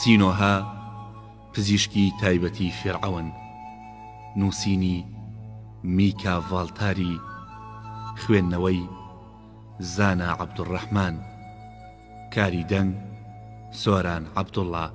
سینۆهە پزیشکی تایبەتی فیرعەون نووسینی، میکا ڤاڵتاری خوێندنەوەی، زانا عەبدولڕەحمان کاری دەنگ، سۆران عەبدوڵڵا.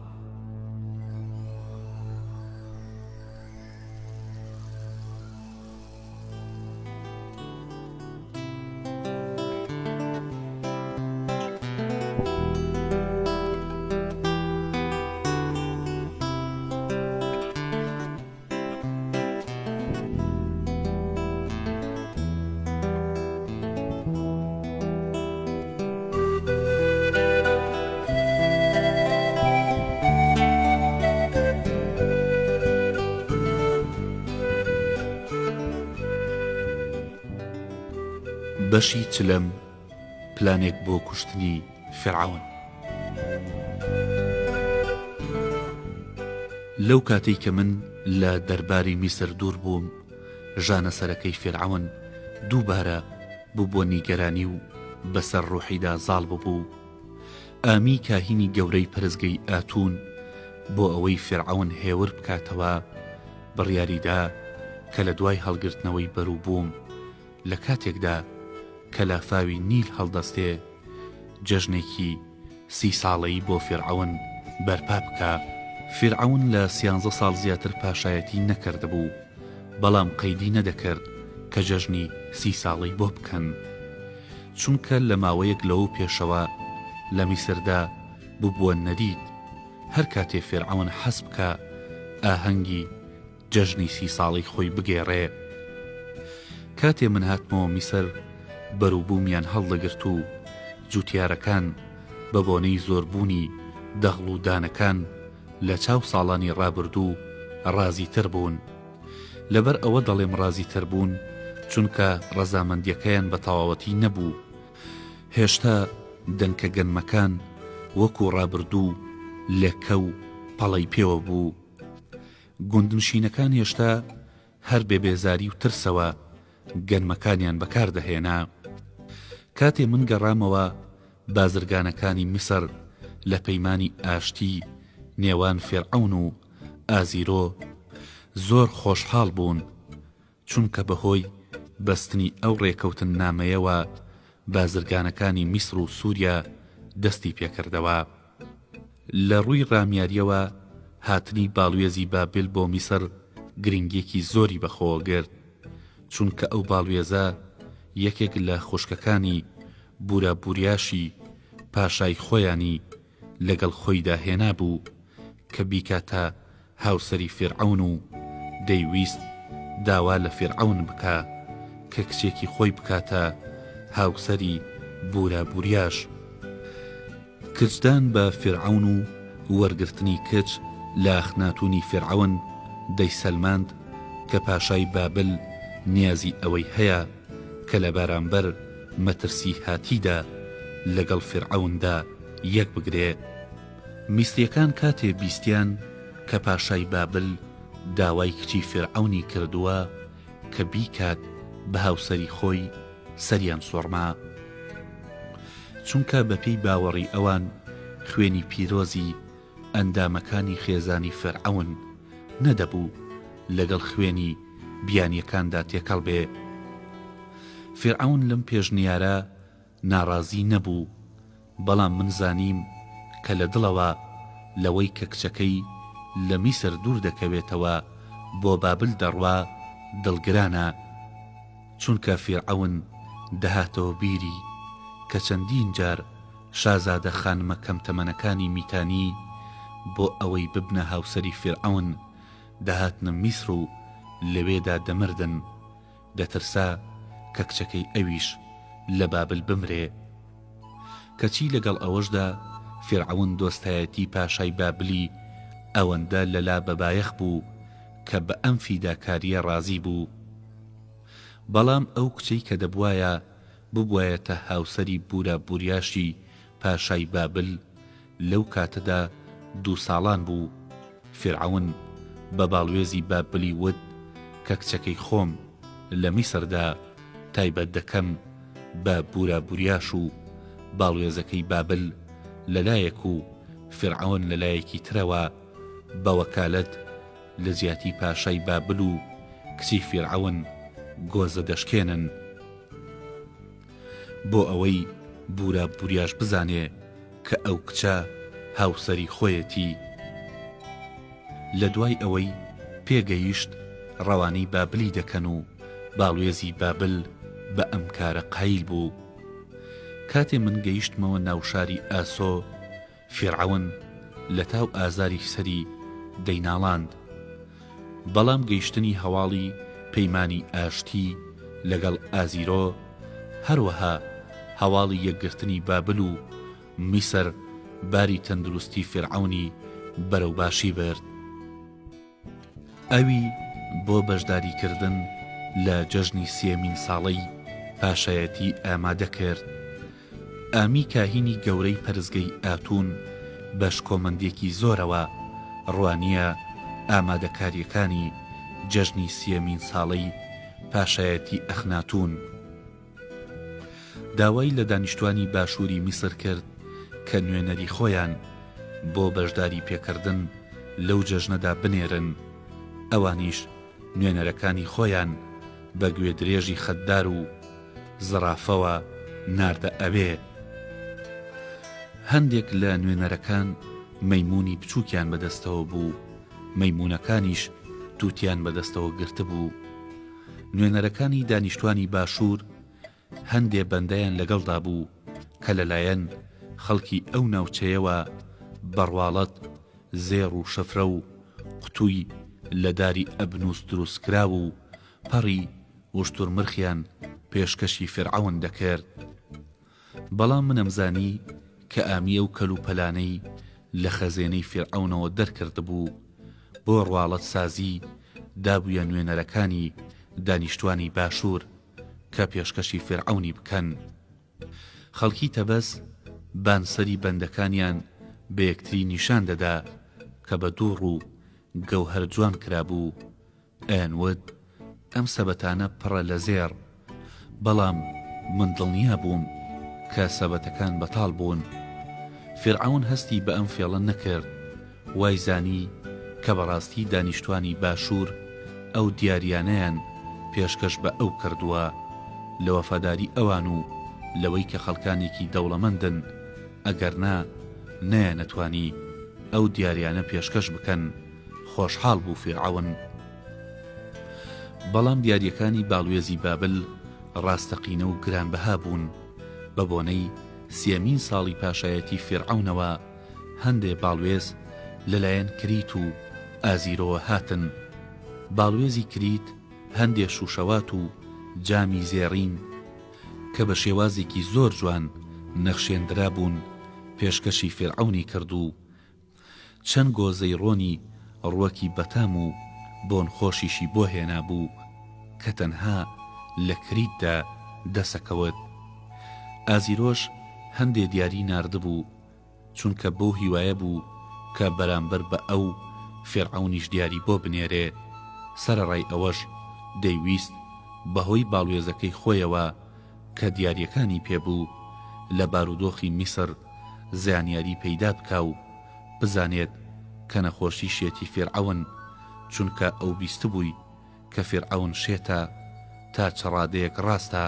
بەشی چلەم پلانێک بۆ کوشتنی فیرعەون. لەو کاتەی کە من لە دەرباری میسر دوور بووم، ژانەسەرەکەی فیرعەون دووبارە ببووە نیگەرانی و بەسەر ڕوحیدا زاڵ ببوو. ئامی کاهینی گەورەی پەرستگەی ئاتوون بۆ ئەوەی فیرعەون هێور بکاتەوە، بڕیاری دا کە لە دوای هەڵگرتنەوەی بەروبووم لە کاتێکدا کە لافاوی نیل هەڵدەستێ، جەژنێکی سی ساڵەیی بۆ فیرعەون بەرپا بکا. فیرعەون لە سیانزە ساڵ زیاتر پاشایەتی نەکردبوو، بەڵام قەیدی نەدەکرد کە جەژنی سی ساڵەی بۆ بکەن. چونکە لە ماوەیەک لەوەو پێشەوە لە میسردا ببووە نەریت هەر کاتێ فیرعەون حەز بکا ئاهەنگی جەژنی سی ساڵەی خۆی بگێڕێ. کاتێ من هاتمەوە میسر بەروبوومیان هەڵدەگرت و جووتیارەکان بە بۆنەی زۆربوونی دەغڵ و دانەکان لە چاو ساڵانی ڕابردوو ڕازیتر بوون. لەبەر ئەوە دەڵێم ڕازیتر بوون چونکە ڕەزامەندیەکەیان بە تەواوەتی نەبوو، هێشتا دەنکە گەنمەکان وەکو ڕابردوو لەکە و پەڵەی پێوە بوو. گوندنشینەکان هێشتا هەر بێ بێزاری و ترسەوە گەنمەکانیان بەکار دەهێنا. کاتێ من گەڕامەوە بازرگانەکانی میسر لە پەیمانی ئاشتی نێوان فیرعەون و ئازیرۆ زۆر خۆشحاڵ بوون، چونکە بەهۆی بەستنی ئەو ڕێکەوتننامەیەوە بازرگانەکانی میسر و سوریا دەستی پێکردەوە. لە ڕووی ڕامیارییەوە هاتنی باڵوێزی بابل بۆ میسر گرنگییەکی زۆری بەخۆوە گرت، چونکە ئەو باڵوێزە یەکێک لە خوشکەکانی بورابوریاشی پاشای خۆیانی لەگەڵ خۆیدا هێنابوو کە بیکاتە هاوسەری فیرعەون و دەیویست داوا لە فیرعەون بکا کە کچێکی خۆی بکاتە هاوسەری بورا بوریاش. کچدان بە فیرعەون و وەرگرتنی کچ لە ئەخناتونی فیرعەون دەیسەلماند کە پاشای بابل نیازی ئەوەی هەیە کە لە بەرامبەر مەترسی هاتیدا لەگەڵ فیرعەوندا یەک بگرێ. میسریەکان کاتێ بیستیان کە پاشای بابل داوای کچی فیرعەونی کردووە کە بیکات بە هاوسەری خۆی سەریان سوڕما. چونکە بەپێی باوەڕی ئەوان خوێنی پیرۆزی ئەندامەکانی خێزانی فیرعەون نەدەبوو لەگەڵ خوێنی بیانیەکاندا تێکەڵ بێ. فیرعەون لەم پێشنیارە ناڕازی نەبوو، بەڵام من زانیم کە لە دڵەوە لەوەی کە کچەکەی لە میسر دوور دەکەوێتەوە بۆ بابل دەڕوا دڵگرانە، چونکە فیرعەون دەهاتەوە بیری کە چەندین جار شازادە خانمە کەم تەمەنەکانی میتانی بۆ ئەوەی ببنە هاوسەری فیرعەون دەهاتنە میسر و لەوێدا دەمردن. دەترسا کە کچەکەی ئەویش لە بابل بمرێ. کەچی لەگەڵ ئەوەشدا فیرعەون دۆستایەتی پاشای بابلی ئەوەندە لەلا بەبایەخ بوو کە بە ئەم فیداکارییە ڕازی بوو. بەڵام ئەو کچەی کە دەبوایە ببوایەتە هاوسەری بورا بوریاشی پاشای بابل لەو کاتەدا دوو ساڵان بوو، فیرعەون بە باڵوێزی بابلی وت کە کچەکەی خۆم لە میسردا تایبەت دەکەم بە بورا بوریاش و باڵوێزەکەی بابل لە لایەک و. فیرعەون لە لایەکی ترەوە بە وەکالەت لە جیاتی پاشای بابل و کچی فیرعەون گۆزە دەشکێنن بۆ ئەوەی بورا بوریاش بزانێ کە ئەو کچە هاوسەری خۆیەتی. لە دوای ئەوەی پێگەیشت ڕەوانەی بابلی دەکەن و باڵوێزی بابل بە ئەم کارە قایل بوو. کاتێ من گەیشتمەوە ناو شاری ئاسۆ، فیرعەون لە تاو ئازاری سەری دەیناڵاند. بەڵام گەیشتنی هەواڵی پەیمانی ئاشتی لەگەڵ ئازیرۆ، هەروەها هەواڵی یەکگرتنی بابل و میسر باری تەندروستی فیرعەونی بەرەو باشی برد. ئەوی بۆ بەشداریکردن لە جەژنی سیەمین ساڵەی پاشایەتی ئامادە کرد. ئامی کاهینی گەورەی پەرستگەی ئاتوون بە شکۆمەندییەکی زۆرەوە ڕوانییە ئامادەکارییەکانی جەژنی سیەمین ساڵەی پاشایەتی ئەخناتوون. داوای لە دانیشتوانی باشووری میسر کرد کە نوێنەری خۆیان بۆ بەشداری پێکردن لەو جەژنەدا بنێرن، ئەوانیش نوێنەرەکانی خۆیان بە گوێدرێژی خەتدار و زەڕافەوە ناردە ئەوێ. هەندێک لە نوێنەرەکان مەیموونی بچووکیان بەدەستەوە بوو، مەیموونەکانیش تووتیان بەدەستەوە گرتبوو. نوێنەرەکانی دانیشتوانی باشوور هەندێ بەندەیان لەگەڵدا بوو کە لەلایەن خەڵکی ئەو ناوچەیەوە بە ڕواڵەت زێڕ و شەفرە و قوتووی لە داری ئەبنووس دروستکراو و پەڕی وشتورمرخیان پێشکەشی فیرعەون دەکرد. بەڵام منم زانی کە ئامی ئەو کەلوپەلانەی لە خەزێنەی فیرعەونەوە دەرکردبوو بۆ ڕواڵەت سازی دابوویە نوێنەرەکانی دانیشتوانی باشوور کە پێشکەشی فیرعەونی بکەن. خەڵکی تەبەس بان سەری بەندەکانیان بە یەکتری نیشان دەدا کە بە دووڕ و گەوهەر جوان کرابوو، ئەیانوت ئەم سەبەتانە پڕە لە زێڕ، بەڵام من دڵنیا بووم کە سەبەتەکان بەتاڵ بوون. فیرعەون هەستی بە ئەم فێڵە نەکرد، وای زانی کە بەڕاستی دانیشتوانی باشوور ئەو دیارییانەیان پێشکەش بە ئەو کردووە، لە وەفاداری ئەوان و لەوەی کە خەڵکانێکی دەوڵەمەندن، ئەگەرنا نەیانەتوانی ئەو دیارییانە پێشکەش بکەن. خۆشحاڵ بوو فیرعەون. بەڵام دیارییەکانی باڵوێزی بابل ڕاستەقینە و گرانبەها بوون، بە بۆنەی سیەمین ساڵی پاشایەتی فیرعەونەوە هەندێ باڵوێز لەلایەن کریت و ئازیرۆوە هاتن. باڵوێزی کریت هەندێ شووشەوات و جامی زێڕین کە بە شێوازێکی زۆر جوان نەخشێندرابوون پێشکەشی فیرعەونی کرد و چەند گۆزەی ڕۆنی ڕوەکی بەتام و بۆن خۆشیشی بۆ هێنابوو کە تەنها لە کریتدا دەسەکەوت. ئازیرۆش هەندێ دیاری ناردبوو، چونکە بەو هیوایە بوو کە بەرامبەر بە ئەو فیرعەونیش دیاری بۆ بنێرێ، سەرەڕای ئەوەش دەیویست بەهۆی باڵوێزەکەی خۆیەوە کە دیارییەکانی پێ بوو لە بارودۆخی میسر زانیاری پەیدا بکا و بزانێت کە نەخۆشی شێتی فیرعەون چونکە ئەو بیستبووی کە فیرعەون شێتە تا چ ڕادەیەک ڕاستە.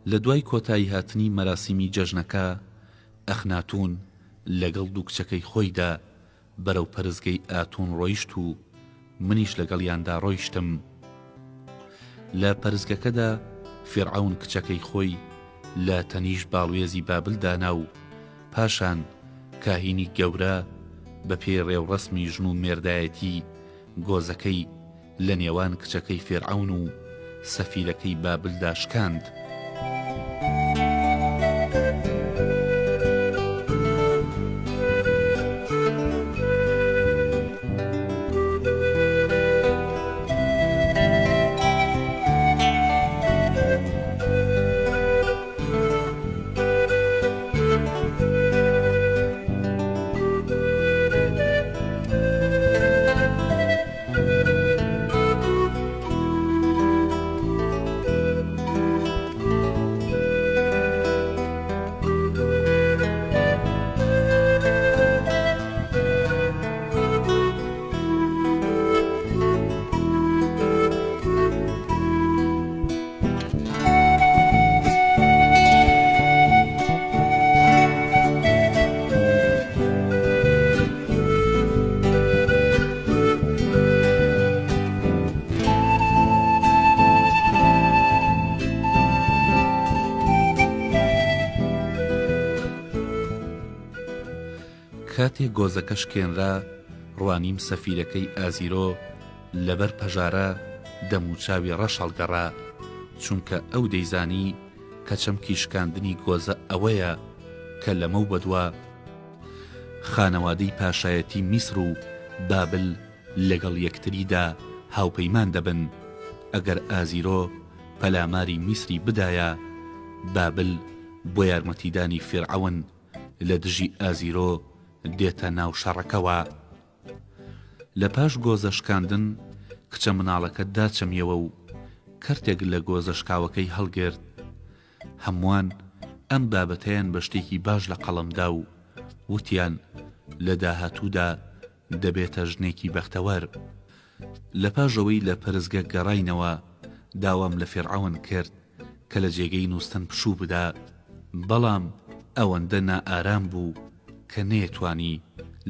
لە دوای کۆتایی هاتنی مەراسیمی جەژنەکە ئەخناتوون لەگەڵ دوو کچەکەی خۆیدا بەرەو پەرستگەی ئاتوون ڕۆیشت و منیش لەگەڵیاندا ڕۆیشتم. لە پەرستگەکەدا فیرعەون کچەکەی خۆی لە تەنیشت باڵوێزی بابل دانا و پاشان کاهینی گەورە بە پێی ڕێوڕەسمی ژن و مێردایەتی گۆزەکەی لە نێوان کچەکەی فیرعەون و سەفیرەکەی بابلدا شکاند. کاتێ گۆزەکە شکێنرا، ڕوانیم سەفیرەکەی ئازیرۆ لەبەر پەژارە دەموچاوی ڕەش هەڵگەڕا، چونکە ئەو دەیزانی کە چەمکی شکاندنی گۆزە ئەوەیە کە لەمەو بەدوا خانەوادەی پاشایەتی میسر و بابل لەگەڵ یەکتریدا هاوپەیمان دەبن، ئەگەر ئازیرۆ پەلاماری میسری بدایە، بابل بۆ یارمەتیدانی فیرعەون لە دژی ئازیرۆ دێتە ناو شەڕەکەوە. لە پاش گۆزە شکاندن کچە مناڵەکە داچەمیەوە و کەرتێک لە گۆزە شکاوەکەی هەڵگرت. هەمووان ئەم بابەتەیان بە شتێکی باش لە قەڵەم دا و وتیان لە داهاتوودا دەبێتە ژنێکی بەختەوەر. لە پاش ئەوەی لە پەرستگە گەڕاینەوە، داوام لە فیرعەون کرد کە لە جێگەی نووستن پشوو بدا، بەڵام ئەوەندە نائارام بوو کە نەیەتوانی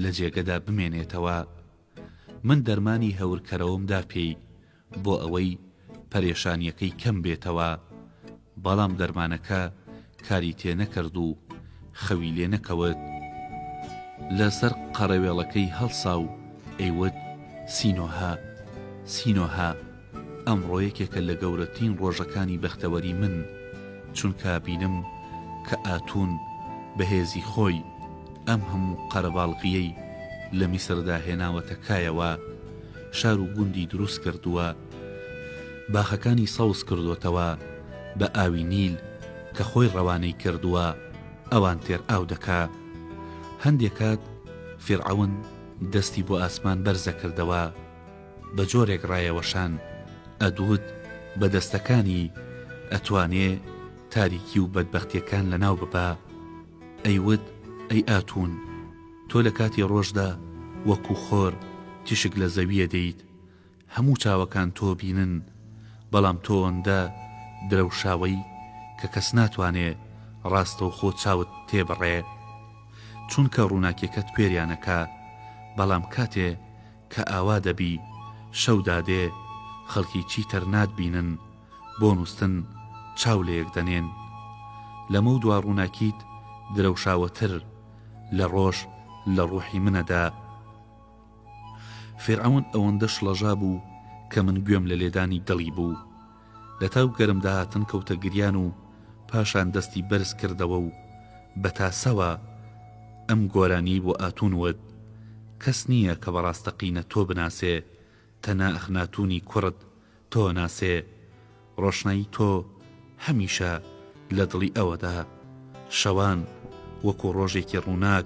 لە جێگەدا بمێنێتەوە. من دەرمانی هەورکەرەوەم دا پێی بۆ ئەوەی پەرێشانیەکەی کەم بێتەوە، بەڵام دەرمانەکە کاری تێ نەکرد و خەوی لێ نەکەوت. لە سەر قەرەوێڵەکەی هەڵسا و ئەیوت، سینۆهە، سینۆهە، ئەمڕۆ یەکێکە لە گەورەترین ڕۆژەکانی بەختەوەری من، چونکە بینم کە ئاتوون بە هێزی خۆی ئەم هەموو قەرەباڵغییەی لە میسردا هێناوەتە کایەوە، شار و گوندی دروست کردووە، باخەکانی سەوز کردۆتەوە بە ئاوی نیل کە خۆی ڕەوانەی کردووە ئەوان تێر ئاو دەکا. هەندێ کات فیرعەون دەستی بۆ ئاسمان بەرزەکردەوە، بە جۆرێک ڕایەوەشان ئەدوت بە دەستەکانی ئەتوانێ تاریکی و بەدبەختیەکان لەناو ببا. ئەیوت ئەی ئاتوون تۆ لە کاتی ڕۆژدا وەکوو خۆر تیشک لە زەویە دەیت، هەموو چاوەکان تۆ بینن، بەڵام تۆ ئەوەندە درەوشاوەی کە کەس ناتوانێ ڕاستەوخۆ چاوت تێ بڕێ. چونکە ڕووناکیەکەت کوێریان ئەکا، بەڵام کاتێ کە ئاوا دەبی شەو دادێ خەڵکی چیتر ناتبینن بۆ نوستن چاو لەیەک دەنێن. لەمەو دوا ڕووناکیت درەوشاوەتر لە ڕۆژ لە ڕوحی منەدا. فیرعەون ئەوەندە شڵەژا بوو کە من گوێم لە لێدانی دڵی بوو. لە تاو گەرم داهاتن کەوتە گریان و پاشان دەستی بەرز کردەوە و بە تاسەوە ئەم گۆرانیەی بۆ ئاتون وت، کەس نییە کە بە ڕاستەقینە تۆ بناسێ تەنا ئەخناتونی کوڕت تۆ ناسێ، ڕۆشنایی تۆ هەمیشە لە دڵی ئەوەدا، شەوان وەکو ڕۆژێکی ڕووناک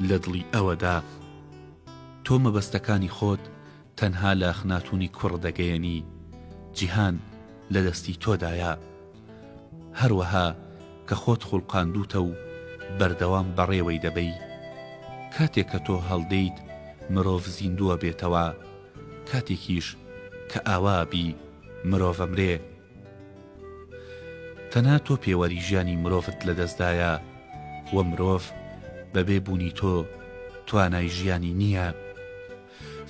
لە دڵی ئەوەدا. تۆ مەبەستەکانی خۆت تەنها لە ئەخناتونی کوڕ دەگەیەنی، جیهان لە دەستی تۆدایە. هەروەها کە خۆت خوڵقاندووتە و بەردەوام بەڕێوەی دەبەی. کاتێک کە تۆ هەڵدێیت مرۆڤ زیندووە بێتەوە، کاتێکیش کە ئاوا بی مرۆڤ ئەمرێ. تەنها تۆ پێوەری ژیانی مرۆڤت لەدەستدایە و مرۆڤ بەبێ بوونی تۆ توانای ژیانی نییە.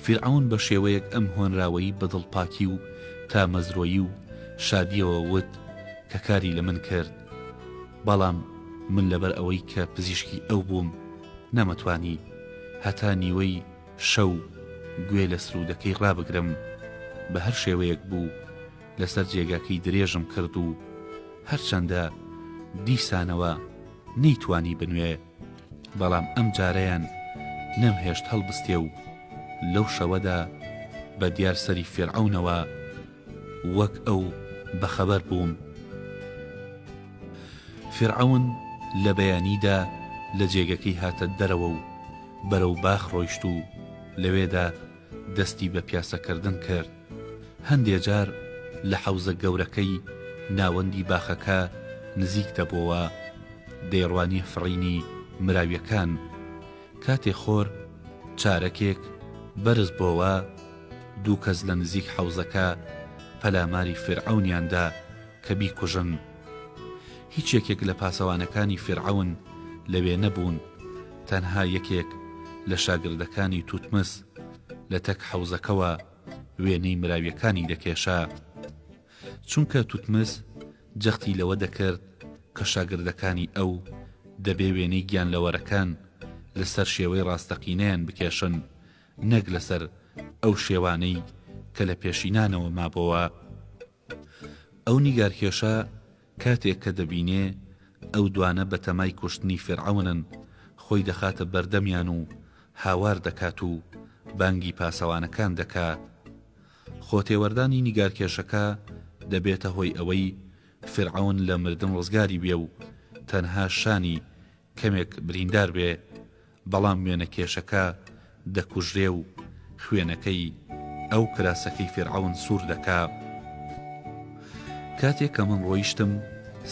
فیرعەون بە شێوەیەک ئەم هۆنراوەی بە دڵپاکی و تامەزرۆیی و شادییەوە وت کە کاری لە من کرد. بەڵام من لەبەر ئەوەی کە پزیشکی ئەو بووم نەمەتوانی هەتا نیوەی شەو گوێ لە سروودەکەی ڕابگرم. بە هەر شێوەیەک بوو لەسەر جێگاکەی درێژم کرد و هەرچەندە دیسانەوە نەیتوانی بنوێ، بەڵام ئەم جارەیان نەمهێشت هەڵبستێ و لەو شەوەدا بە دیار سەری فیرعەونەوە وەک ئەو بەخەبەر بووم. فیرعەون لە بەیانیدا لە جێگەکەی هاتە دەرەوە و بەرەو باخ ڕۆیشت و لەوێدا دەستی بە پیاسەکردن کرد. هەندێ جار لە حەوزە گەورەکەی ناوەندی باخەکە نزیک دەبۆوە، دەیڕوانیە فڕینی مراویەکان. کاتێ خۆر چارەکێک بەرز بۆوە، دوو کەس لە نزیک حەوزەکە پەلاماری فیرعەونیان دا کە بیکوژن. هیچ یەکێک لە پاسەوانەکانی فیرعەون لەوێ نەبوون، تەنها یەکێک لە شاگردەکانی توتمس لە تەک حەوزەکەوە وێنەی مراویەکانی دەکێشا. چونکە توتمس جەختی لەوە دەکرد کە شاگردەکانی ئەو دەبێ وێنەی گیانلەوەرەکان لەسەر شێوەی ڕاستەقینەیان بکێشن نەک لەسەر ئەو شێوانەی کە لە پێشینانەوە مابۆوە. ئەو نیگارکێشە کاتێک کە دەبینێ ئەو دوانە بە تەمای کوشتنی فیرعەونن، خۆی دەخاتە بەردەمیان و هاوار دەکات و بانگی پاسەوانەکان دەکا. خۆتێوەردانی نیگارکێشەکە دەبێتە هۆی ئەوەی فیرعەون لە مردن ڕزگاری بێ و تەنها شانی کەمێک بریندار بێ، بەڵام وێنەکێشەکە دەکوژرێ و خوێنەکەی ئەو کراسەکەی فیرعەون سوور دەکا. کاتێ کە من ڕۆیشتم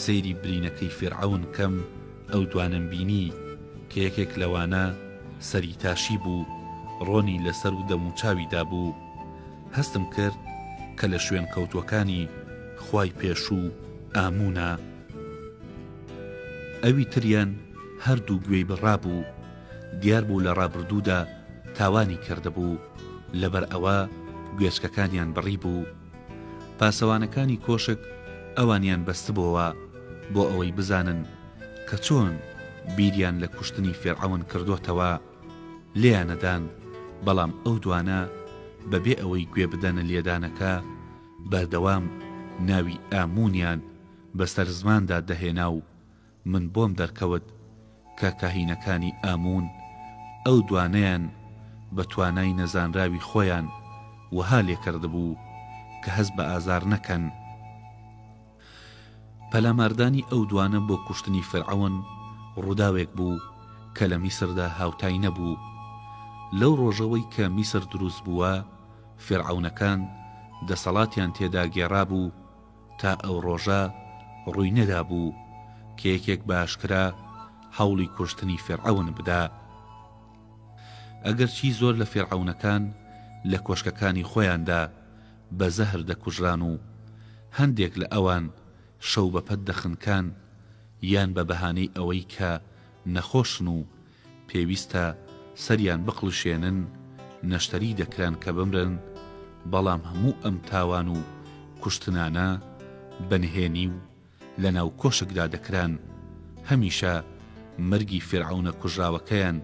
سەیری برینەکەی فیرعەون کەم ئەو دوانەم بینی کە یەکێک لەوانە سەری تاشی بوو ڕۆنی لەسەر و دەموچاوی دابوو. هەستم کرد کە لە شوێنکەوتووەکانی خوای پێشوو ئاموونە. ئەوی تریان هەردوو گوێی بڕابوو، دیار بوو لە ڕابردوودا تاوانی کردبوو، لەبەر ئەوە گوێچکەکانیان بڕیبوو. پاسەوانەکانی کۆشک ئەوانیان بەستبۆوە بۆ ئەوەی بزانن کە چۆن بیریان لە کوشتنی فیرعەون کردۆتەوە. لێیانەدان، بەڵام ئەو دوانە بەبێ ئەوەی گوێ بدەنە لێدانەکە بەردەوام ناوی ئاموونیان بەسەر زماندا دەهێنا و من بۆم دەرکەوت کە کاهینەکانی ئاموون ئەو دوانەیان بە توانای نەزانراوی خۆیان وەها لێکردبوو کە هەست بە ئازار نەکەن. پەلاماردانی ئەو دوانە بۆ کوشتنی فیرعەون ڕووداوێک بوو کە لە میسردا هاوتای نەبوو. لەو ڕۆژەوەی کە میسر دروست بووە فیرعەونەکان دەسەڵاتیان تێدا گێڕابوو، تا ئەو ڕۆژە ڕووی نەدابوو کە یەکێک بە ئاشکرا هەوڵی کوشتنی فیرعەون بدا. ئەگەرچی زۆر لە فیرعەونەکان لە کۆشکەکانی خۆیاندا بە زەهر دەکوژران و هەندێک لە ئەوان شەو بە پەت دەخنکان یان بە بەهانەی ئەوەی کە نەخۆشن و پێویستە سەریان بقڵشێنن نەشتەری دەکران کە بمرن، بەڵام هەموو ئەم تاوان و کوشتنانە بە نهێنی و لە ناو کۆشکدا دەکران، هەمیشە مەرگی فیرعەونە کوژراوەکەیان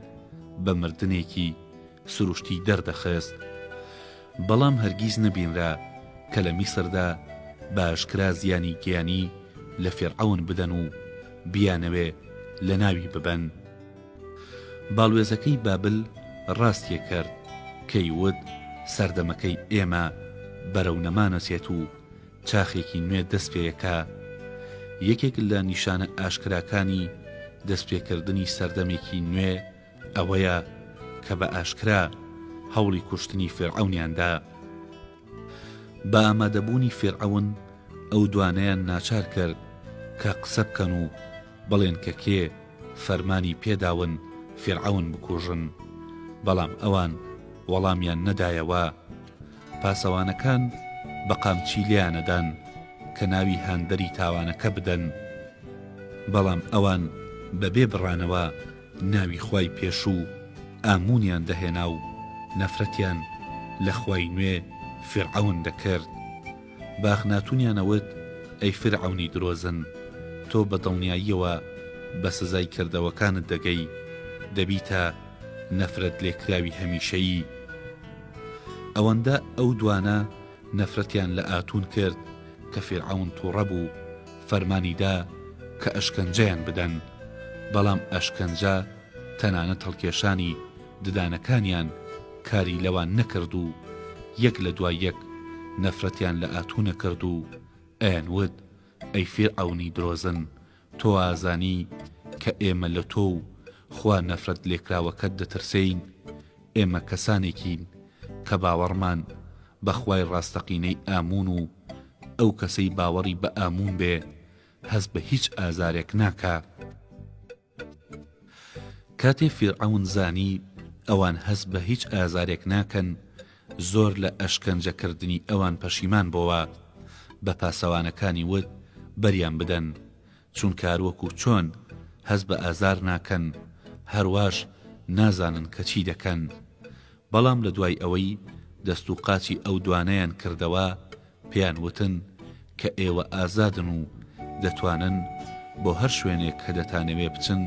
بە مردنێکی سروشتی دەردەخست. بەڵام هەرگیز نەبینرا کە لە میسردا بە ئاشکرا زیانی گیانی لە فیرعەون بدەن و بیانەوێ لەناوی ببەن. باڵوێزەکەی بابل ڕاستیێ کرد کەی وت سەردەمەکەی ئێمە بەرەو نەمان ئەچێت و چاخێکی نوێ دەست پێ ئەکا. یەکێک لە نیشانە ئاشکراکانی دەستپێکردنی سەردەمێکی نوێ ئەوەیە کە بە ئاشکرا هەوڵی کوشتنی فیرعەونیان دا. بە ئامادەبوونی فیرعەون ئەو دوانەیان ناچار کرد کە قسە بکەن و بڵێن کە کێ فەرمانی پێداون فیرعەون بکوژن، بەڵام ئەوان وەڵامیان نەدایەوە. پاسەوانەکان بە قامچی لێیانەدان کە ناوی هاندەری تاوانەکە بدەن، بەڵام ئەوان بەبێ بڕانەوە ناوی خوای پێشوو ئاموونیان دەهێنا و نەفرەتیان لە خوای نوێ فیرعەون دەکرد. بە ئەخناتونیان ئەوت، ئەی فیرعەونی درۆزن، تۆ بە دڵنیاییەوە بە سزای کردەوەکانت دەگەی، دەبیتە نەفرەت لێکراوی هەمیشەیی. ئەوەندە ئەو دوانە نەفرەتیان لە ئاتوون کرد کە فیرعەون توڕە بوو، فەرمانی دا کە ئەشکەنجەیان بدەن، بەڵام ئەشکەنجە تەنانەت هەڵکێشانی ددانەکانیان کاری لەوان نەکرد و یەک لە دوای یەک نەفرەتیان لە ئاتوون ئەکرد و ئەیانوت، ئەی فیرعەونی درۆزن، تۆ ئازانی کە ئێمە لە تۆ و خوا نەفرەت لێکراوەکەت دەترسێین، ئێمە کەسانێکین کە باوەڕمان بە خوای ڕاستەقینەی ئاموون و ئەو کەسەی باوەڕی بە ئاموون بێ هەست بە هیچ ئازارێک ناکا. کاتێ فیرعەون زانی ئەوان هەست بە هیچ ئازارێک ناکەن زۆر لە ئەشکەنجە کردنی ئەوان پەشیمان بۆوە، بە پاسەوانەکانی وت بەریان بدەن، چونکە هەروەکو چۆن هەست بە ئازار ناکەن هەرواش نازانن کە چی دەکەن. بەڵام لە دوای ئەوەی دەست و قاچی ئەو دوانەیان کردەوە پێیان وتن کە ئێوە ئازادن و دەتوانن بۆ هەر شوێنێک کە دەتانەوێ بچن.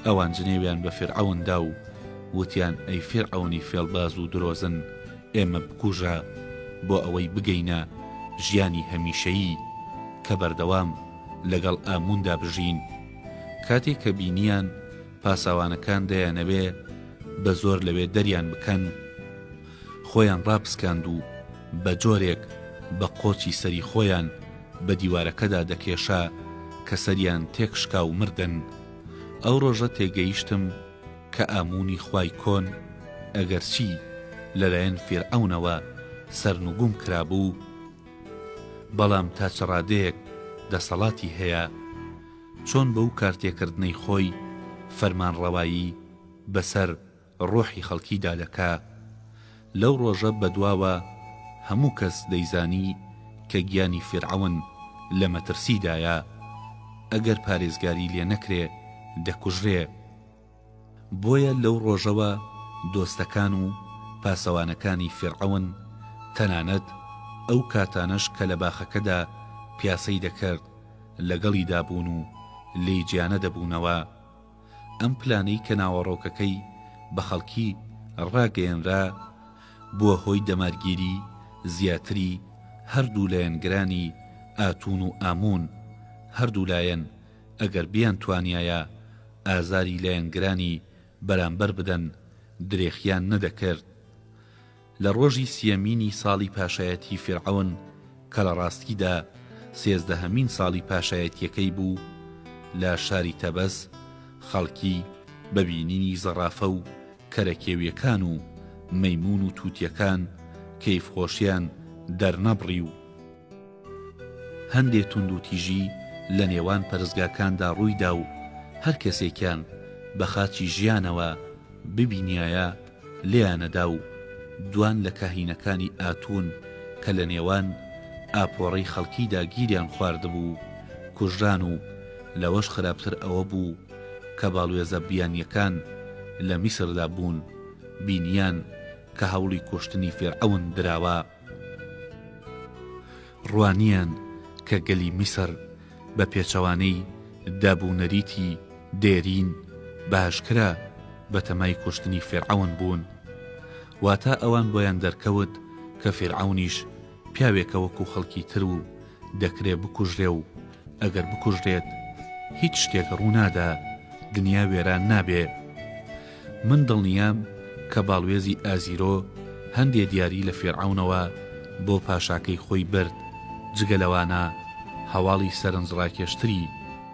ئەوان جنێویان بە فیرعەون دا و وتیان ئەی فیرعەونی فێڵباز و درۆزن ئێمە بکوژە بۆ ئەوەی بگەینە ژیانی هەمیشەیی کە بەردەوام لەگەڵ ئامووندا بژین. کاتێ کە بینیان پاسەوانەکان دەیانەوێ بە زۆر لەوێ دەریان بکەن، خۆیان ڕاپسکاند و بە جۆرێک بە قۆچی سەری خۆیان بە دیوارەکەدا دەکێشا کە سەریان تێکشکا و مردن. ئەو ڕۆژە تێگەیشتم کە ئاموونی خوای کۆن ئەگەرچی لەلایەن فیرعەونەوە سەرنگوم کرابوو، بەڵام تا چ ڕادەیەک دەسەڵاتی هەیە؟ چۆن بەو کارتێکردنەی خۆی فەرمانڕەوایی بەسەر ڕۆحی خەڵکیدا دەکا؟ لەو ڕۆژە بەدواوە هەموو کەس دەیزانی کە گیانی فیرعەون لە مەترسیدایە، ئەگەر پارێزگاری لێ نەکرێ دەکوژرێ. بۆیە لەو ڕۆژەوە دۆستەکان و پاسەوانەکانی فیرعەون تەنانەت ئەو کاتانەش کە لە باخەکەدا پیاسەی دەکرد لەگەڵیدا بوون و لێی جیانەدەبوونەوە. ئەم پلانەی کە ناوەڕۆکەکەی بە خەڵکی ڕاگەیەنرا، بووە هۆی دەمارگیری زیاتری هەردوو لایەنگرانی ئاتوون و ئاموون، هەردوو لایەن ئەگەر بیانتوانیایە ئازاری لایەنگرانی بەرامبەر بدەن درێخیان نەدەکرد. لە ڕۆژی سیەمینی ساڵی پاشایەتی فیرعەون کە لە ڕاستیدا سێزدەهەمین ساڵی پاشایەتییەکەی بوو، لە شاری تەبەس خەڵکی بە بینینی زەڕافە و کەرەکێوییەکان و مەیموون و تووتییەکان کەیفخۆشیان دەرنەبڕی و هەندێ توندوتیژی لە نێوان پەرستگاکاندا ڕوویدا و هەر کەسێکیان بە خاچی ژیانەوە ببینیایە لێیانەدا و دوان لە کاهینەکانی ئاتوون کە لە نێوان ئاپۆڕەی خەڵکیدا گیریان خواردبوو کوژران و لەوەش خراپتر ئەوە بوو کە باڵوێزە بیانییەکان لە میسردا بوون بینیان کە هەوڵی کوشتنی فیرعەون دراوە. ڕوانیان کە گەلی میسر بە پێچەوانەی داب و نەریتی دێرین بە ئاشکرا بە تەمای کوشتنی فیرعەون بوون. واتە ئەوان بۆیان دەرکەوت کە فیرعەونیش پیاوێکە وەکو خەڵکی تر و دەکرێ بکوژرێ و ئەگەر بکوژرێت هیچ شتێک ڕوونادا، دنیا وێران نابێ. من دڵنیام کە باڵوێزی ئازیرۆ هەندێ دیاری لە فیرعەونەوە بۆ پاشاکەی خۆی برد، جگە لەوانە هەواڵی سەرنجڕاکێشتری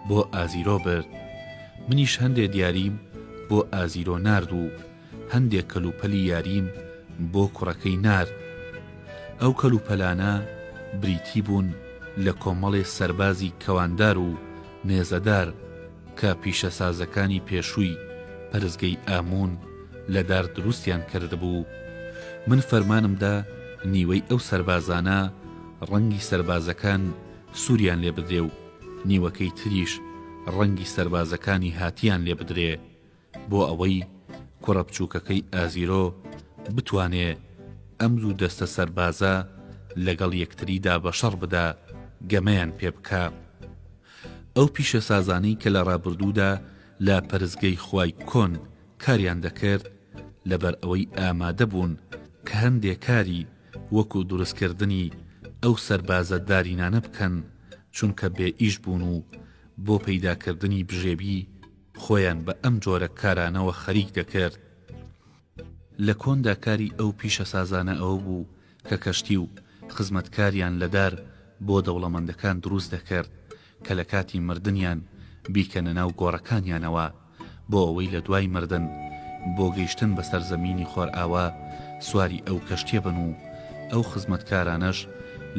بۆ ئازیرۆ برد. منیش هەندێ دیاریم بۆ ئازیرۆ نارد و هەندێ کەلوپەلی یاریم بۆ کوڕەکەی نارد. ئەو کەلوپەلانە بریتی بوون لە کۆمەڵێ سەربازی کەواندار و نێزەدار کە پیشەسازەکانی پێشووی پەرستگەی ئاموون لە دار دروستیان کردبوو. من فەرمانم دا نیوەی ئەو سەربازانە ڕەنگی سەربازەکان سووریان لێ بدرێ و نیوەکەی تریش ڕەنگی سەربازەکانی هاتیان لێ بدرێ. بۆ ئەوەی کوڕە بچووکەکەی ئازیرۆ بتوانێ ئەم دوو دەستە سەربازە لەگەڵ یەکتریدا بە شەڕ بدا گەمەیان پێ بکا. ئەو پیشەسازانەی کە لە ڕابردوودا لە پەرستگەی خوای کۆن کاریان دەکرد لەبەر ئەوەی ئامادە بوون کە هەندێ کاری وەکوو دروستکردنی ئەو سەربازە دارینانە بکەن چونکە بێ ئیش بوون و بۆ پەیداکردنی بژێوی خۆیان بە ئەم جۆرە کارانەوە خەریک دەکرد. لە کۆندا کاری ئەو پیشەسازانە ئەوە بوو کە کەشتی و خزمەتکاریان لە دار بۆ دەوڵەمەندەکان دروست دەکرد کە لە کاتی مردنیان بیکەنە ناو گۆڕەکانیانەوە بۆ ئەوەی لە دوای مردن بۆ گەیشتن بە سەرزەمینی خۆرئاوا سواری ئەو کەشتیە بن و ئەو خزمەتکارانەش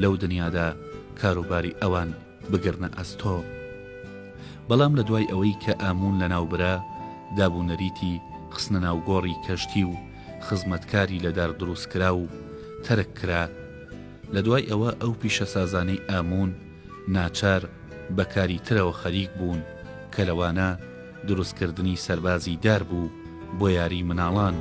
لەو دنیادا کاروباری ئەوان بگرنە ئەستۆ. بەڵام لە دوای ئەوەی کە ئاموون لەناو برا، داب و نەریتی خستنە ناو گۆڕی کەشتی و خزمەتکاری لە دار دروستکراو تەرک کرا. لە دوای ئەوە ئەو پیشەسازانەی ئاموون ناچار بە کاری ترەوە خەریک بوون کە لەوانە دروستکردنی سەربازی دار بوو بۆ یاری مناڵان.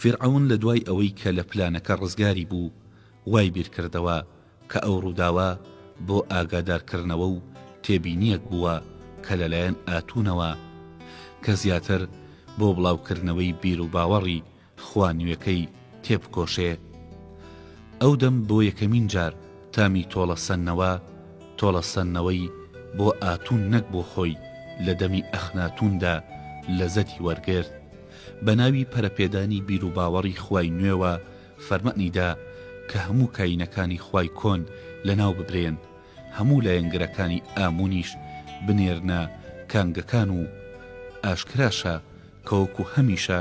فیرعەون لە دوای ئەوەی کە لە پلانەکە ڕزگاری بوو، وای بیرکردەوە کە ئەو ڕووداوە بۆ ئاگادارکردنەوە و تێبینییەک بووە کە لەلایەن ئاتوونەوە کە زیاتر بۆ بڵاوکردنەوەی بیروباوەڕی خوا نوێکەی تێبکۆشێ. ئەو دەم بۆ یەکەمین جار تامی تۆڵە سەندنەوە، تۆڵە سەندنەوەی بۆ ئاتوون نەک بۆ خۆی لە دەمی ئەخناتووندا لەزەتی وەرگرت. بە ناوی پەرەپێدانی بیروباوەڕی خوای نوێوە فەرمانی دا کە هەموو کایینەکانی خوای کۆن لەناو ببرێن، هەموو لایەنگرەکانی ئاموونیش بنێرنە کانگەکان و ئاشکراشە کە وەکو هەمیشە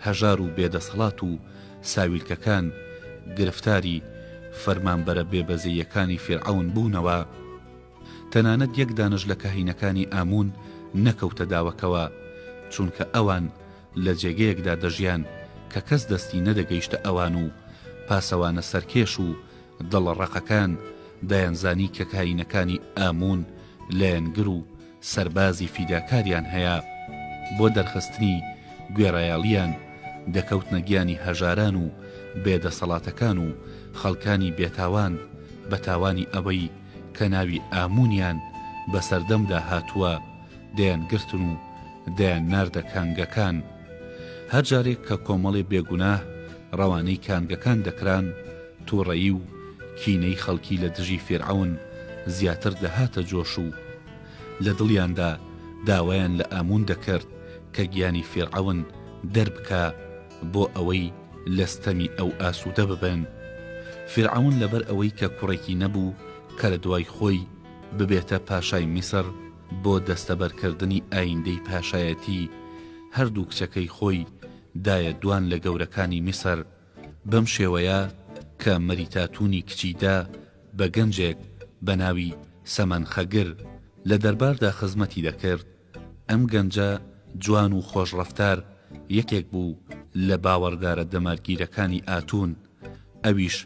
هەژار و بێدەسەڵات و ساویلکەکان گرفتاری فەرمانبەرە بێبەزەییەکانی فیرعەون بوونەوە. تەنانەت یەک دانەش لە کاهینەکانی ئاموون نەکەوتە داوەکەوە، چونکە ئەوان لە جێگەیەکدا دەژیان کە کەس دەستی نەدەگەیشتە ئەوان و پاسەوانە سەرکێش و دڵ ڕەقەکان دەیانزانی کە کاهینەکانی ئاموون لایەنگر و سەربازی فیداکاریان هەیە بۆ دەرخستنی گوێڕایەڵیان دەکەوتنە گیانی هەژاران و بێدەسەڵاتەکان و خەڵکانی بێتاوان بە تاوانی ئەوەی کە ناوی ئاموونیان بەسەر دەمدا هاتووە دەیانگرتن و دەیانناردە کانگەکان. هەر جارێک کە کۆمەڵێ بێگوناه ڕەوانەی کانگەکان دەکران، تووڕەیی و کینەی خەڵکی لە دژی فیرعەون زیاتر دەهاتە جۆش و لە دڵیاندا داوایان لە ئاموون دەکرد کە گیانی فیرعەون دەربکا بۆ ئەوەی لە ستەمی ئەو ئاسوودە ببن. فیرعەون لەبەر ئەوەی کە کوڕێکی نەبوو کە لە دوای خۆی ببێتە پاشای میسر، بۆ دەستەبەرکردنی ئایندەی پاشایەتی هەردوو کچەکەی خۆی دایە دوان لە گەورەکانی میسر، بەم شێوەیە کە مەریتاتونی کچی دا بە گەنجێک بە ناوی سەمەنخەگر لە دەرباردا خزمەتی دەکرد، ئەم گەنجە جوان و خۆش ڕەفتار یەکێک بوو لە باوەڕدارە دەمارگیرەکانی ئاتون، ئەویش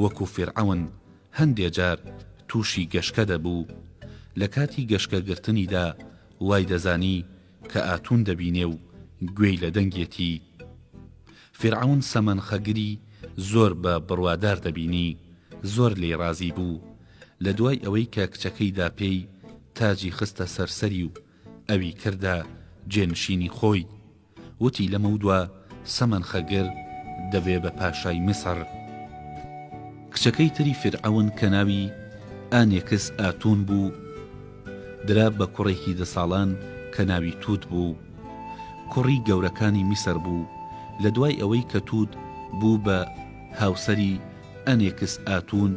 وەکو فیرعەون هەندێ جار تووشی گەشکە دەبوو، لە کاتی گەشکە گرتنیدا وای دەزانی کە ئاتون دەبینێ و گوێی لە دەنگێتی. فیرعەون سەمەنخەگری زۆر بە بڕوادار دەبینی، زۆر لێی ڕازی بوو. لە دوای ئەوەی کە کچەکەی دا پێی، تاجی خستە سەر سەری و ئەوی کردە جێنشینی خۆی. وتی لەمەودوا سەمەنخەگر دەبێ بە پاشای میسر. کچەکەی تری فیرعەون کە ناوی ئانێکس ئاتون بوو، درا بە کوڕێکی دە ساڵان کە ناوی توت بوو. کوڕی گەورەکانی میسر بوو. لە دوای ئەوەی کە توت بوو بە هاوسەری ئەنێکس ئاتون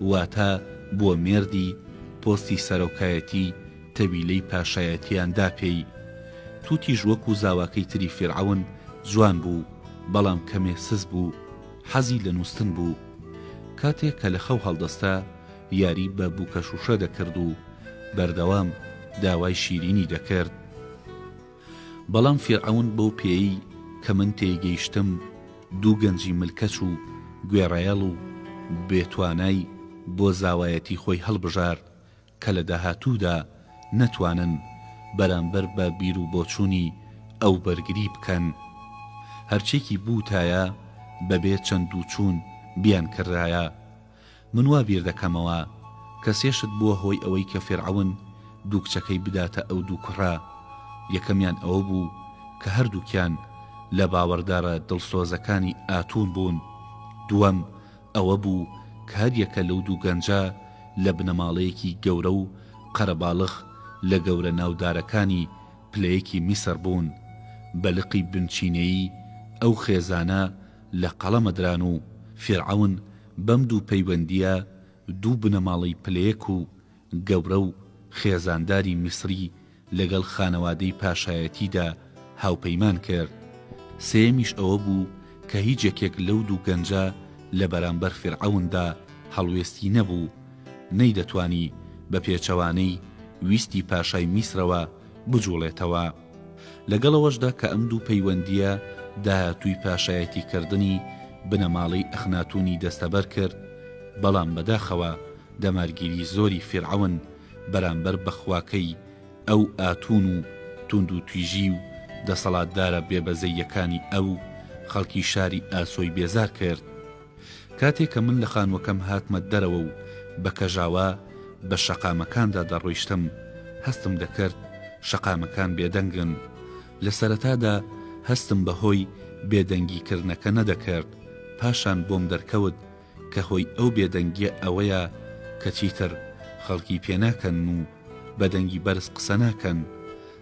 واتە بووە مێردی، پۆستی سەرۆکایەتی تەویلەی پاشایەتیان دا پێی. توتیش وەکو زاواکەی تری فیرعەون جوان بوو، بەڵام کەمێ سست بوو. حەزی لە نووستن بوو. کاتێ کە لە خەو هەڵدەستا یاری بە بووکەشووشە دەکرد و بەردەوام داوای شیرینی دەکرد. بەڵام فیرعەون بەو پێیەی کە من تێیگەیشتم دوو گەنجی ملکەچ و گوێڕایەڵ و بێ توانای بۆ زاوایەتی خۆی هەڵبژارد کە لە داهاتوودا نەتوانن بەرامبەر بە بیروبۆچوونی ئەو بەرگری بکەن. هەرچیەکی بووتایە بەبێ چەندوچوون بیانکردایە. من وا بیر دەکەمەوە کە سێ شت بووە هۆی ئەوەی کە فیرعەون دوو کچەکەی بداتە ئەو دوو کوڕە، یەکەمیان ئەوە بوو کە هەردووکیان لە باوەڕدارە دڵسۆزەکانی ئاتوون بوون، دووەم ئەوە بوو کە هەریەکە لەو دوو گەنجە لە بنەماڵەیەکی گەورە و قەرەباڵغ لە گەورە ناودارەکانی پلەیەکی میسر بوون، بە لقی بنچینەیی ئەو خێزانە لە قەڵەمەدران و فیرعەون بەم دوو پەیوەندییە دوو بنەماڵەی پلەیەک و گەورە و خێزانداری میسری لەگەڵ خانەوادەی پاشایەتیدا هاوپەیمان کرد. سێیەمیش ئەوە بوو کە هیچ یەکێک لەو دوو گەنجە لە بەرامبەر فیرعەوندا هەڵوێستی نەبوو، نەیدەتوانی بە پێچەوانەی ویستی پاشای میسرەوە بجوڵێتەوە. لەگەڵ ئەوەشدا کە ئەم دوو پەیوەندییە داهاتووی پاشایەتیکردنی بنەماڵەی ئەخناتوونی دەستەبەر کرد، بەڵام بەداخەوە دەمارگیری زۆری فیرعەون بەرامبەر بە خواکەی ئەو ئاتوون و توندوتیژی و دەسەڵاتدارە بێبەزەییەکانی ئەو. خەڵکی شاری ئاسۆی بێزار کرد. کاتێ کە من لە خانووەکەم هاتمە دەرەوە و بە کەژاوە بە شەقامەکاندا دەڕۆیشتم، هەستم دەکرد شەقامەکان بێدەنگن. لە سەرەتادا هەستم بە هۆی بێدەنگی کردنەکە نەدەکرد، پاشان بۆم دەرکەوت کە هۆی ئەو بێدەنگییە ئەوەیە کە چیتر خەڵکی پێناکەنن و بە دەنگی بەرز قسە ناکەن.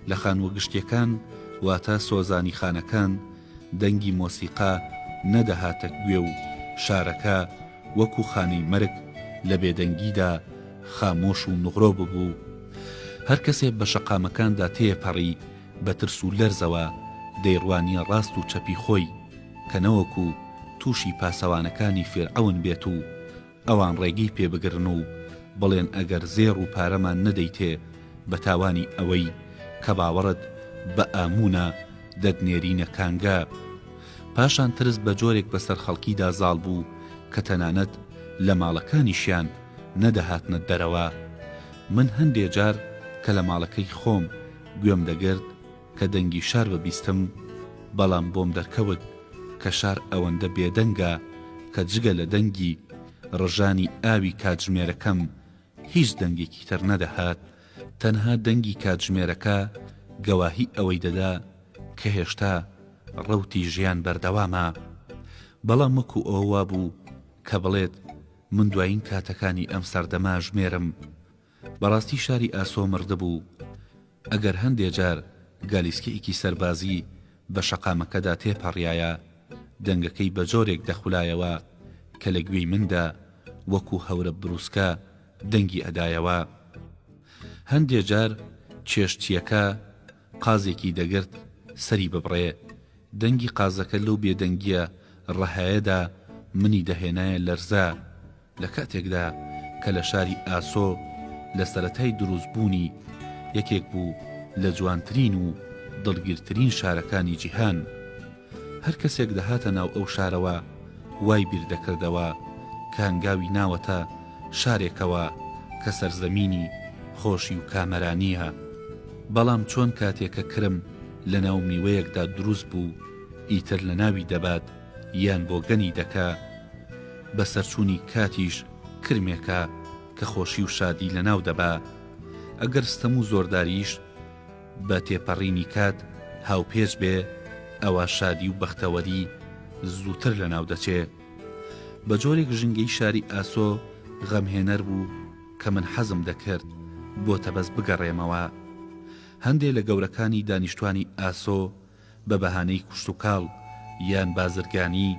لە خانووە گشتییەکان واتە سۆزانیخانەکان دەنگی مۆسیقا نەدەهاتە گوێ و شارەکە وەکوو خانەی مەرگ لە بێدەنگیدا خامۆش و نغرۆ ببوو. هەر کەسێ بە شەقامەکاندا تێیەپەڕی بە ترس و لەرزەوە دەیڕوانییە ڕاست و چەپی خۆی کە نەوەکوو تووشی پاسەوانەکانی فیرعەون بێت و ئەوان ڕێگەی پێ بگرن و بڵێن ئەگەر زێڕ و پارەمان نەدەیتێ بە تاوانی ئەوەی کە باوەڕت بە ئاموونە دەتنێرینە کانگا. پاشان ترس بە جۆرێک بەسەر خەڵکیدا زاڵ بوو کە تەنانەت لە ماڵەکانیشیان نەدەهاتنە دەرەوە. من هەندێ جار کە لە ماڵەکەی خۆم گوێم دەگرت کە دەنگی شار ببیستم، بەڵام بۆم دەرکەوت کە شار ئەوەندە بێدەنگە کە جگە لە دەنگی ڕژانی ئاوی کاتژمێرەکەم هیچ دەنگێکی تر نەدەهات، تەنها دەنگی کاتژمێرەکە گەواهی ئەوەی دەدا کە هێشتا ڕەوتی ژیان بەردەوامە. بەڵام وەکو ئەوە وابوو کە بڵێت من دوایین کاتەکانی ئەم سەردەمە ئەژمێرم. بەڕاستی شاری ئاسۆ مردبوو. ئەگەر هەندێ جار گالیسکەیەکی سەربازی بە شەقامەکەدا تێپەڕیایە، دەنگەکەی بە جۆرێک دەخولایەوە کە لە گوێی مندا وەکوو هەورە برووسکە دەنگی ئەدایەوە. هەندێ جار چێشتچییەکە قازێکی دەگرت سەری ببڕێ، دەنگی قازەکە لەو بێدەنگییە ڕەهایەدا منی دەهێنایە لەرزە. لە کاتێکدا کە لە شاری ئاسۆ لە سەرەتای دروست بوونی یەکێک بوو لە جوانترین و دڵگیرترین شارەکانی جیهان. هەر کەسێک دەهاتە ناو ئەو شارەوە وای بیر دەکردەوە کە هەنگاوی ناوەتە شارێکەوە کە سەرزەمینی خۆشی و کامەرانییە. بەڵام چۆن کاتێ کە کرم لە ناو میوەیەکدا دروست بوو ئیتر لە ناوی دەبات یان بۆگەنی دەکا، بەسەرچوونی کاتیش کرمێکە کە خۆشی و شادی لەناو دەبا. ئەگەر ستەم و زۆرداریش بە تێپەڕینی کات هاوپێچ بێ، ئەوا شادی و بەختەوەری زووتر لەناو دەچێ. بە جۆرێک ژینگەی شاری ئاسۆ غەمهێنەر بوو کە من حەزم دەکرد بۆ تەبەس بگەڕێمەوە. هەندێ لە گەورەکانی دانیشتوانی ئاسۆ بە بەهانەی کوشتوکاڵ یان بازرگانی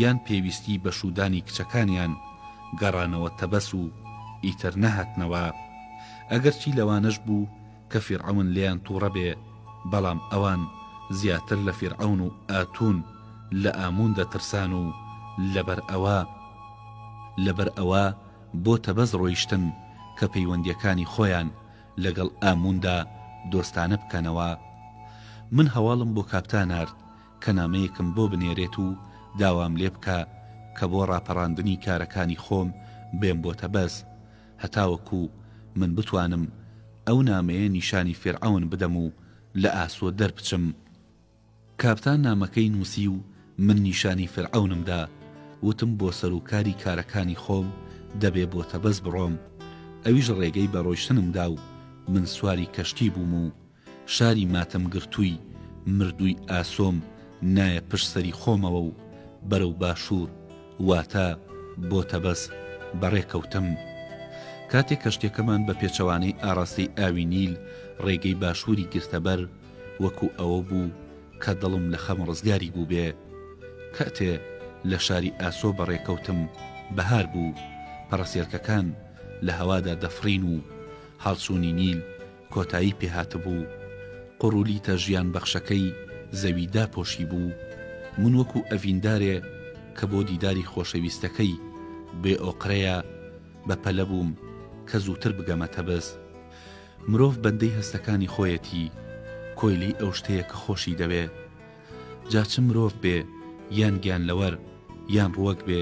یان پێویستی بە شوودانی کچەکانیان گەڕانەوە تەبەس و ئیتر نەهاتنەوە. ئەگەرچی لەوانەش بوو کە فیرعەون لێیان تووڕە بێ، بەڵام ئەوان زیاتر لە فیرعەون و ئاتوون لە ئاموون دەترسان و لەبەر ئەوە لەبەر ئەوە بۆ تەبەس ڕۆیشتن کە پەیوەندییەکانی خۆیان لەگەڵ ئامووندا دۆستانە بکەنەوە. من هەواڵم بۆ کاپتا نارد کە نامەیەکم بۆ بنێرێت و داوام لێ بکا کە بۆ ڕاپەڕاندنی کارەکانی خۆم بێم بۆ تەبەس هەتاوەکو من بتوانم ئەو نامەیە نیشانی فیرعەون بدەم و لە ئاسۆ دەربچم. کاپتان نامەکەی نووسی و من نیشانی فیرعەونم دا، وتم بۆ سەروکاری کارەکانی خۆم دەبێ بۆ تەبەس بڕۆم، ئەویش ڕێگەی بە ڕۆیشتنم دا و من سواری کەشتی بووم و شاری ماتەمگرتووی مردووی ئاسۆم نایە پشت سەری خۆمەوە و بەرەو باشوور واتە بۆ تەبەس بەڕێ کەوتم. کاتێ کەشتیەکەمان بە پێچەوانەی ئاڕاستەی ئاوی نیل ڕێگەی باشووری گرتەبەر، وەکو ئەوە بوو کە دڵم لە خەم ڕزگاری بووبێ. کاتێ لە شاری ئاسۆ بەڕێ کەوتم بەهار بوو، پەڕەسێلکەکان لە هەوادا دەفڕین و هەڵچوونی نیل کۆتایی پێ هاتبوو. قوڕولیتە ژیانبەخشەکەی زەوی داپۆشیبوو. من وەکو ئەڤیندارێ کە بۆ دیداری خۆشەویستەکەی بێ ئۆقرەیە، بە پەلە بووم کە زووتر بگەمە تەبس. مرۆڤ بەندەی هەستەکانی خۆیەتی، کۆیلەی ئەو شتەیە کە خۆشی دەوێ. جا چ مرۆڤ بێ یان گیانلەوەر یان ڕووەک بێ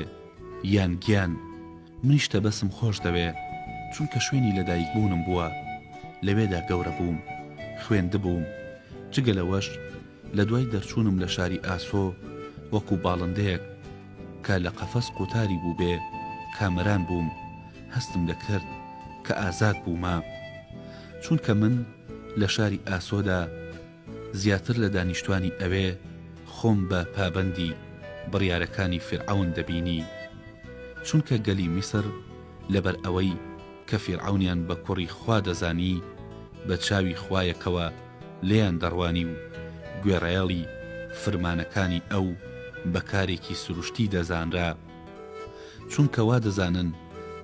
یان گیان. منیش تەبەسم خۆش دەوێ، چونکە شوێنی لەدایکبوونم بووە، لەوێدا گەورە بووم، خوێندبووم. جگە لەوەش لە دوای دەرچوونم لە شاری ئاسۆ. وەکو باڵندەیەک کە لە قەفەس قوتاری بووبێ کامەران بووم، هەستم دەکرد کە ئازاد بوومە. چونکە من لە شاری ئاسۆدا زیاتر لە دانیشتوانی ئەوێ خۆم بە پابەندی بڕیارەکانی فیرعەون دەبینی. چونکە گەلی میسر لەبەر ئەوەی کە فیرعەونیان بە کوڕی خوا دەزانی بە چاوی خوایەکەوە لێیان دەڕوانی و گوێڕایەڵی فرمانەکانی ئەو بە کارێکی سروشتی دەزانرا. چونکە وا دەزانن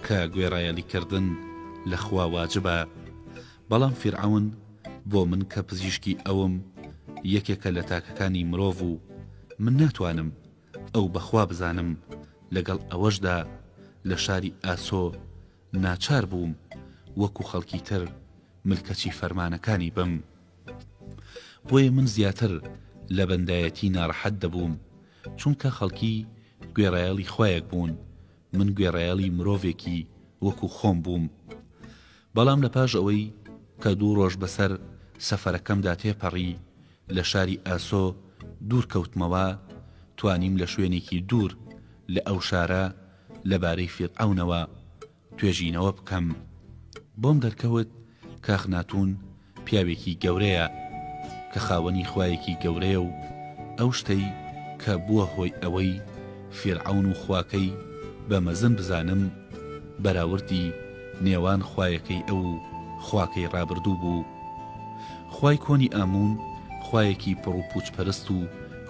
کە گوێڕایەڵیکردن لە خوا واجبە. بەڵام فیرعەون بۆ من کە پزیشکی ئەوم یەکێکە لە تاکەکانی مرۆڤ و من ناتوانم ئەو بە خوا بزانم، لەگەڵ ئەوەشدا لە شاری ئاسۆ ناچار بووم وەکو خەڵکی تر ملکەچی فەرمانەکانی بم. بۆیە من زیاتر لە بەندایەتی ناڕەحەت دەبووم، چونکە خەڵکی گوێڕایەڵی خوایەک بوون، من گوێڕایەڵی مرۆڤێکی وەکو خۆم بووم. بەڵام لە پاش ئەوەی کە دوو ڕۆژ بەسەر سەفەرەکەمدا تێپەڕی، لە شاری ئاسۆ دوور کەوتمەوە، توانیم لە شوێنێکی دوور لە ئەو شارە لەبارەی فیرعەونەوە توێژینەوە بکەم. بۆم دەرکەوت کە ئەخناتوون پیاوێکی گەورەیە، کە خاوەنی خوایەکی گەورەیە و ئەو شتەی کە بووە هۆی ئەوەی فیرعەون و خواکەی بە مەزن بزانم، بەراوردی نێوان خوایەکەی ئەو و خواکەی ڕابردوو بوو. خوای کۆنی ئاموون خوایەکی پڕوپووچپەرست و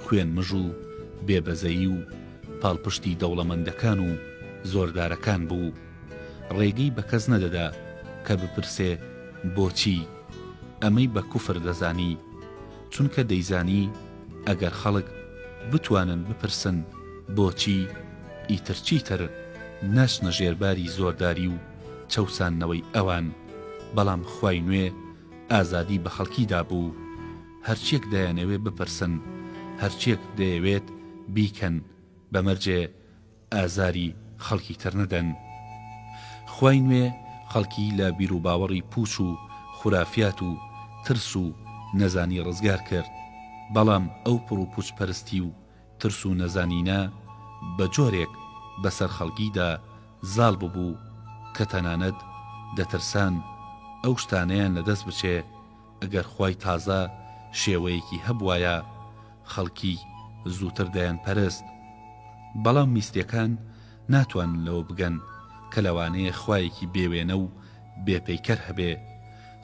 خوێنمژ و بێ بەزەیی و پاڵپشتی دەوڵەمەندەکان و زۆردارەکان بوو. ڕێگەی بە کەس نەدەدا کە بپرسێ بۆچی؟ ئەمەی بە کوفر دەزانی. چونکە دەیزانی ئەگەر خەڵک بتوانن بپرسن بۆچی، ئیتر چیتر ناچنە ژێر باری زۆرداری و چەوساندنەوەی ئەوان. بەڵام خوای نوێ ئازادی بە خەڵکی دابوو. هەرچیەک دەیانەوێ بپرسن، هەرچیەک دەیەوێت بیکەن، بە مەرجێ ئازاری خەڵکی تر نەدەن. خوای نوێ خەڵکی لە بیروباوەڕی پوچ و خورافیات و ترس و نەزانی ڕزگار کرد، بەڵام ئەو پڕوپوچ پەرستی و ترس و نەزانینە بە جۆرێک بەسەر خەڵکیدا زاڵ ببوو کە تەنانەت دەترسان ئەو شتانەیان لەدەست بچێ ئەگەر خوای تازە شێوەیەکی هەبوایە خەڵکی زووتر دەیانپەرست. بەڵام میسریەکان ناتوانن لەوە بگەن کە لەوانەیە خوایەکی بێ وێنە و بێ پەیکەر هەبێ.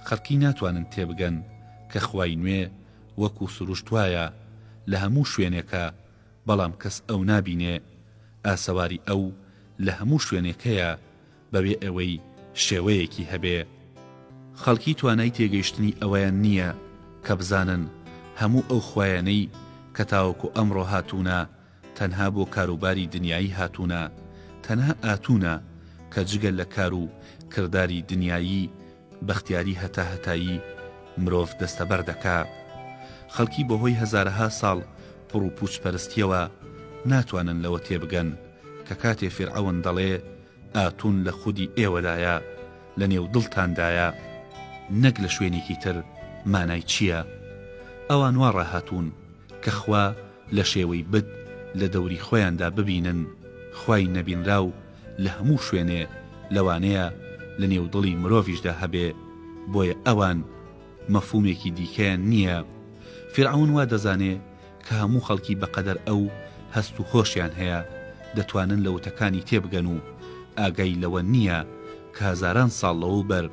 خەڵکی ناتوانن تێبگەن کە خوای نوێ وەکو سروشت وایە لە هەموو شوێنێکە بەڵام کەس ئەو نابینێ. ئاسەواری ئەو لە هەموو شوێنێک هەیە بەبێ ئەوەی شێوەیەکی هەبێ. خەڵکی توانای تێگەیشتنی ئەوەیان نییە کە بزانن هەموو ئەو خوایانەی کە تاوەکو ئەمڕۆ هاتوونە تەنها بۆ کاروباری دنیایی هاتوونە، تەنها ئاتوونە کە جگە لە کار و کرداری دنیایی بەختیاری هەتاهەتایی مرۆڤ دەستەبەر دەکا. خەڵکی بەهۆی هەزارەها ساڵ پڕوپووچ پەرستییەوە ناتوانن لەوە تێبگەن کە کاتێ فیرعەون دەڵێ ئاتوون لە خودی ئێوەدایە، لە نێو دڵتاندایە، نەک لە شوێنێکی تر مانای چییە؟ ئەوان وا ڕاهاتوون کە خوا لە شێوەی بت لە دەوری خۆیاندا ببینن، خوای نەبینراو لە هەموو شوێنێ لەوانەیە لە نێو دڵی مرۆڤیشدا هەبێ، بۆیە ئەوان مەفهومێکی دیکەیان نییە. فیرعەون وا دەزانێ کە هەموو خەڵکی بەقەدەر ئەو هەست و هۆشیان هەیە، دەتوانن لە وتەکانی تێبگەن و ئاگای لەوە نییە کە هەزاران ساڵ لەوەوبەر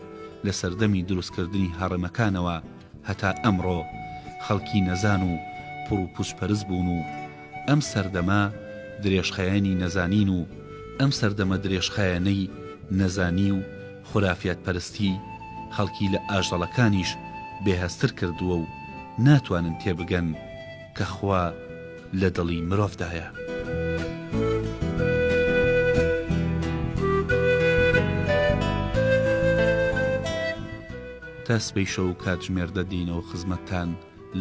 لە سەردەمی دروستکردنی هەڕەمەکانەوە هەتا ئەمڕۆ خەڵکی نەزان و پڕوپوچپەرست بوون و ئەم سەردەمە درێژخایەنی نەزانین و ئەم سەردەمە درێژخایەنەی نەزانی و خورافیاتپەرستی خەڵکی لە ئاژەڵەکانیش بێهەستتر کردووە و ناتوانن تێبگەن کە خوا لە دڵی مرۆڤدایە. تا سبەی شەو کاتژمێر دە دێینەوە خزمەتتان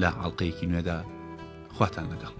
لە ئەڵقەیەکی نوێدا. خواتان لەگەڵ.